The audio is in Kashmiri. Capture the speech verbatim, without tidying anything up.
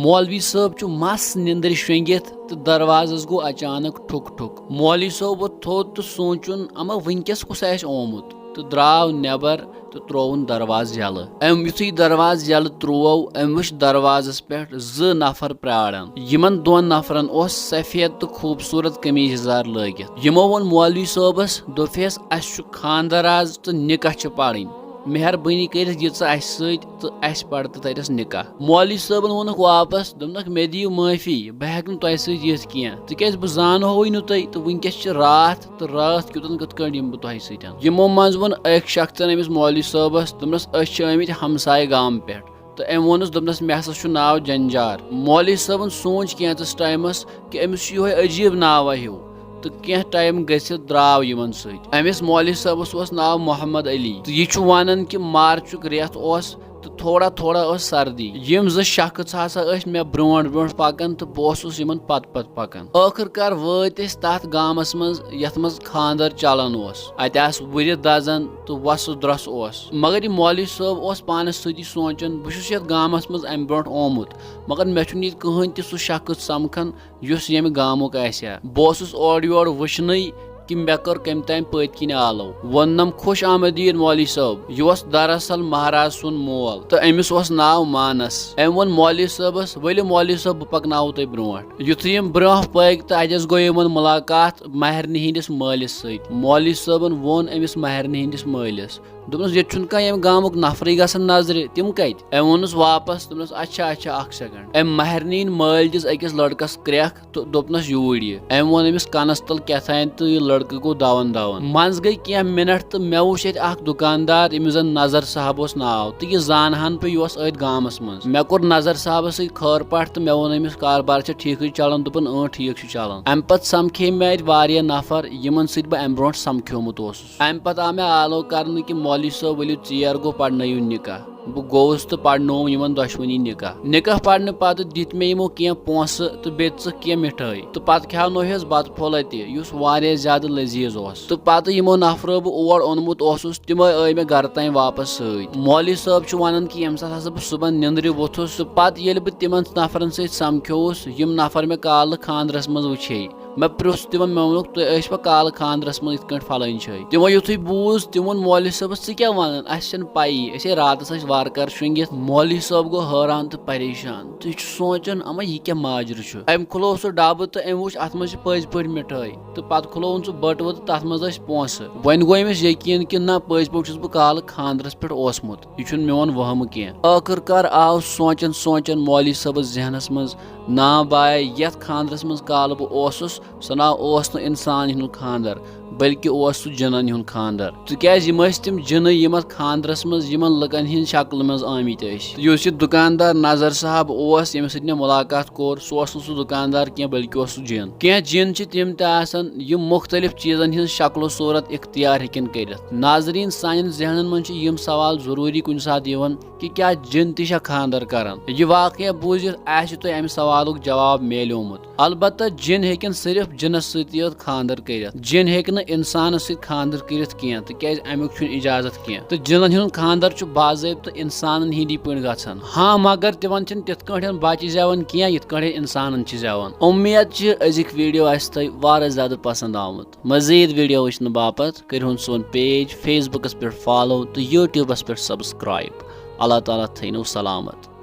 مولوی صٲب چھُ مس نِندرِ شۄنٛگِتھ تہٕ دروازس گوٚو اچانک ٹھُک ٹھُک۔ مولوی صٲب ووٚتھ تھوٚد تہٕ سونٛچُن، اما وٕنکیٚس کُس آسہِ آمُت؟ تہٕ درٛاو نٮ۪بر تہٕ ترٛووُن دروازٕ یَلہٕ۔ أمۍ یُتھُے دروازٕ یَلہٕ ترٛوو، أمۍ وٕچھ دروازس پٮ۪ٹھ زٕ نفر پرٛاران۔ یِمن دۄن نفرن اوس سفید تہٕ خوٗبصوٗرت قمیٖض یَزار لٲگِتھ۔ یِمو ووٚن مولوی صٲبس، دوٚپہس، "اَسہِ چھُ خانٛدر آز تہٕ نِکاح چھِ پرٕنۍ۔ مہربٲنی کٔرِتھ یہِ ژٕ اَسہِ سۭتۍ تہٕ اَسہِ پَر تہٕ تَتٮ۪س نِکاح۔" مولوی صٲبن ووٚنُکھ واپس، دوٚپنکھ، "مےٚ دِیِو معٲفی، بہٕ ہٮ۪کہٕ نہٕ تۄہہِ سۭتۍ یِتھ کینٛہہ، تِکیٛازِ بہٕ زانہوٕے نہٕ تۄہہِ تہٕ وٕنکیٚس چھِ راتھ، تہٕ راتھ کیُتن کِتھ کٲٹھۍ یِمہٕ بہٕ تۄہہِ سۭتۍ؟" یِمو منٛز ووٚن أکۍ شخصن أمِس مولوی صٲبس، دوٚپنس، "أسۍ چھِ آمٕتۍ ہمسایہِ گامہٕ پٮ۪ٹھ۔" تہٕ أمۍ ووٚنُس، دوٚپنس، "مےٚ ہسا چھُ ناو جنجار۔" مولوی صٲبن سونٛچ کینٛژس ٹایمس کہِ أمِس چھُ یِہوٚے عجیٖب ناوا ہیوٗ۔ تہٕ کینٛہہ ٹایم گٔژھِتھ درٛاو یِمن سۭتۍ۔ أمِس مولوی صٲبس اوس ناو محمد علی، تہٕ یہِ چھُ ونان کہِ مارچُک رٮ۪تھ اوس تہٕ تھوڑا تھوڑا ٲس سردی۔ یِم زٕ شخص ہسا ٲسۍ مےٚ برونٛٹھ برونٛٹھ پکان تہٕ بہٕ اوسُس یِمن پتہٕ پتہٕ پکان۔ ٲخٕر کار وٲتۍ أسۍ تتھ گامس منٛز یتھ منٛز خانٛدر چلان اوس۔ اتہِ آسہٕ وُرِ دزان تہٕ وۄسہٕ درۄسہٕ اوس۔ مگر یہِ مولوی صٲب اوس پانس سۭتی سونٛچان، "بہٕ چھُس یتھ گامس منٛز امہِ برونٛٹھ آمُت، مگر مےٚ چھُنہٕ ییٚتہِ کٕہٕنۍ تہِ سُہ شخص سمکھان یُس ییٚمہِ گامُک آسہِ ہا۔ بہٕ اوسُس اورٕ یورٕ وٕچھنٕے کہِ مےٚ کٔر کٔمۍ تام پٔتۍ کِنۍ آلو۔" ووٚننم، "خوش آمدید مولوی صٲب، یہِ اوس دراصل مہراز سُنٛد مول تہٕ أمِس اوس ناو مانس۔" أمۍ ووٚن مولوی صٲبس، "ؤلِو مولوی صٲب، بہٕ پکناوو تۄہہِ برونٛٹھ۔" یُتھُے یِم برونٛہہ پٔکۍ تہٕ اتٮ۪س گوٚو یِمن مُلاقات مہرنہِ ہٕنٛدِس مٲلِس سۭتۍ۔ مولوی صٲبن ووٚن أمِس مہرنہِ ہٕنٛدِس مٲلِس، دوٚپنس، "ییٚتہِ چھُنہٕ کانٛہہ ییٚمہِ گامُک نفرٕے گژھان نظرِ، تِم کتہِ؟" أمۍ ووٚنُس واپس، دوٚپنس، "اچھا، اچھا، اکھ سیکنڈ۔" أمۍ مہرنہِ ہٕنٛدۍ مٲلۍ دِژ أکِس لڑکس کرٛٮ۪کھ تہٕ دوٚپنس، "یوٗرۍ یہِ۔" أمۍ ووٚن أمِس کنس تل کیٛاہ تام تہٕ یہِ لڑکہٕ گوٚو دون دون۔ منٛزٕ گٔے کینٛہہ منٹ تہٕ مےٚ وُچھ اتہِ اکھ دُکاندار، ییٚمِس زن نظر صاحب اوس ناو، تہٕ یہِ زانہٕ ہن بہٕ، یہِ اوس أتھۍ گامس منٛز۔ مےٚ کوٚر نظر صاحبس سۭتۍ خٲر پاٹھ تہٕ مےٚ ووٚن أمِس، "کاربار چھا ٹھیٖکھٕے چلان؟" دوٚپُن، "اۭں، ٹھیٖک چھُ چلان۔" امہِ پتہٕ سمکھے مےٚ اتہِ واریاہ نفر، یِمن سۭتۍ بہٕ امہِ برونٛٹھ سمکھیومُت اوسُس۔ امہِ پتہٕ آو مےٚ آلو کرنہٕ کہِ مولوی صٲب، ؤلِو ژیر گوٚو، پرنٲیِو نکاح۔ بہٕ گوٚوُس تہٕ پرنووُم یِمن دۄشوٕنی نکاح۔ نکاح پرنہٕ پتہٕ دِتۍ مےٚ یِمو کینٛہہ پونٛسہٕ تہٕ بیٚیہِ دِژٕکھ کینٛہہ مِٹھٲے تہٕ پتہٕ کھیٛاونوہس بتہٕ پھوٚلہ تہِ، یُس واریاہ زیادٕ لذیذ اوس۔ تہٕ پتہٕ یِمو نفرو بہٕ اور اوٚنمُت اوسُس، تِمے ٲے مےٚ گرٕ تام واپس سۭتۍ۔ مولوی صٲب چھُ ونان کہِ ییٚمہِ ساتہٕ ہسا بہٕ صُبحن نِندرِ ووٚتھُس تہٕ پتہٕ ییٚلہِ بہٕ تِمن نفرن سۭتۍ سمکھیووُس، یِم نفر مےٚ کالہٕ خانٛدرس منٛز وٕچھے، مےٚ پرٛژھ تِمن، مےٚ ووٚنُکھ، "تُہۍ ٲسوا کالہٕ خانٛدرس منٛز یِتھ کٲٹھۍ پھلٲنۍ جایہِ؟" تِمو یُتھُے بوٗز، تِمو ووٚن مولوی صٲبس، "ژٕ کیٛاہ ونان؟ اَسہِ چھَنہٕ پَیی، أسۍ ہے راتس ٲسۍ وارٕ کارٕ شۄنٛگِتھ۔" مولوی صٲب گوٚو حٲران تہٕ پریشان، تہٕ یہِ چھُ سونٛچان، اما یہِ کیٛاہ ماجرٕ چھُ؟ أمۍ کھُلوو سُہ ڈبہٕ تہٕ أمۍ وُچھ، اتھ منٛز چھِ پٔزۍ پٲٹھۍ مِٹھٲے۔ تہٕ پتہٕ کھُلووُن سُہ بٔٹوٕ تہٕ تتھ منٛز ٲسۍ پونٛسہٕ۔ وۄنۍ گوٚو أمِس یقیٖن کہِ نہ، پٔزۍ پٲٹھۍ چھُس بہٕ کالہٕ خانٛدرس پٮ۪ٹھ اوسمُت، یہِ چھُنہٕ میون وہمہٕ کینٛہہ۔ ٲخٕر کار آو سونٛچان سونٛچان مولوی صٲبس ذہنس منٛز، "نا باے، یتھ خانٛدرس منٛز کالہٕ بہٕ اوسُس، سُہ نہ اوس نہٕ انسان ہُنٛد خانٛدر، بلکہِ اوس سُہ جِنن ہُنٛد خانٛدر، تِکیٛازِ یِم ٲسۍ تِم جِنہٕ، یِم اتھ خانٛدرس منٛز یِمن لُکن ہٕنٛز شکلہِ منٛز آمٕتۍ ٲسۍ۔" یُس یہِ دُکاندار نظر صاحب اوس، ییٚمِس سۭتۍ مےٚ مُلاقات کوٚر، سُہ اوس نہٕ سُہ دُکاندار کینٛہہ، بلکہِ اوس سُہ جِن۔ کینٛہہ جِن چھِ تِم تہِ آسان، یِم مُختٔلِف چیٖزن ہٕنٛز شکل و صوٗرت اختیار ہیٚکن کٔرِتھ۔ ناظریٖن، سانٮ۪ن ذہنن منٛز چھِ یِم سوال ضروٗری کُنہِ ساتہٕ یِوان کہِ کیٛاہ جِن تہِ چھا خانٛدر کران؟ یہِ واقعہ بوٗزِتھ آسہِ تۄہہِ امہِ سوالُک جواب میلیومُت۔ البتہ جِن ہیٚکن صرف جِنس سۭتی یوت خانٛدر کٔرِتھ۔ جِن ہیٚکہِ نہٕ انسانس سۭتۍ خانٛدر کٔرِتھ کینٛہہ، تِکیٛازِ امیُک چھُنہٕ اجازت کینٛہہ۔ تہٕ جِنن ہُنٛد خانٛدر چھُ باضٲبطہٕ انسانن ہِنٛدی پٲٹھۍ گژھان۔ ہاں، مگر تِمن چھِنہٕ تِتھ کٲٹھۍ بچہِ زٮ۪وان کینٛہہ، یِتھ کٲٹھۍ انسانن چھِ زٮ۪وان۔ اُمید چھِ أزِکۍ ویڈیو آسہِ تۄہہِ واریاہ زیادٕ پسنٛد آمُت۔ مزید ویڈیو وٕچھنہٕ باپتھ کٔرِہُن سون پیج Facebook پٮ۪ٹھ فالو تہٕ YouTube پٮ۪ٹھ subscribe۔ اللہ تعالیٰ تھٲینو سلامت۔